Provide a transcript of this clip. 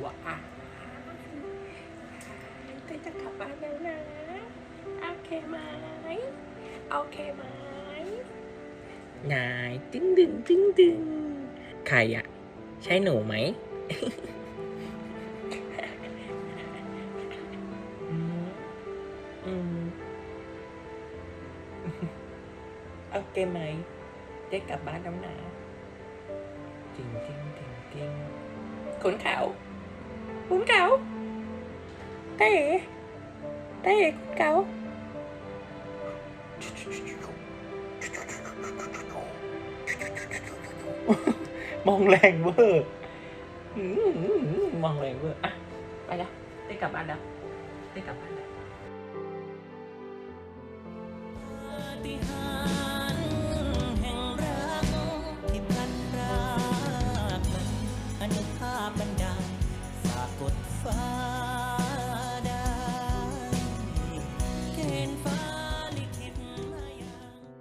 ວ້າຍ ເຕ້ຈະກັບບ້ານແລ້ວນະ ໂອເຄໄໝ? ໂອເຄໄໝ? ນາຍ ຕຶ້ງດຶງ ຕຶ້ງດຶງ ໃຄອະ ໃຊ່ໜູໄໝ? ອືມ ອືມ ໂອເຄໄໝ? ໄດ້ກັບບ້ານແລ້ວນະ ຕິງຕິງຕິງຕິງ ຄຸນເຂົາ ຄຸນເຂົາ ເຕ້ ເຕ້ ຄຸນເຂົາ ມອງແຮງເວີ ອືມ ມອງແຮງເວີ ອະ ໄປລະ ໄດ້ກັບບ້ານແລ້ວ ໄດ້ກັບບ້ານແລ້ວ. ປາຕິຫານແຫ່ງຮັກທີ່ພລັດພຣາກນັ້ນ ອະນຸພາບບັນດານສາກົດຟ້າ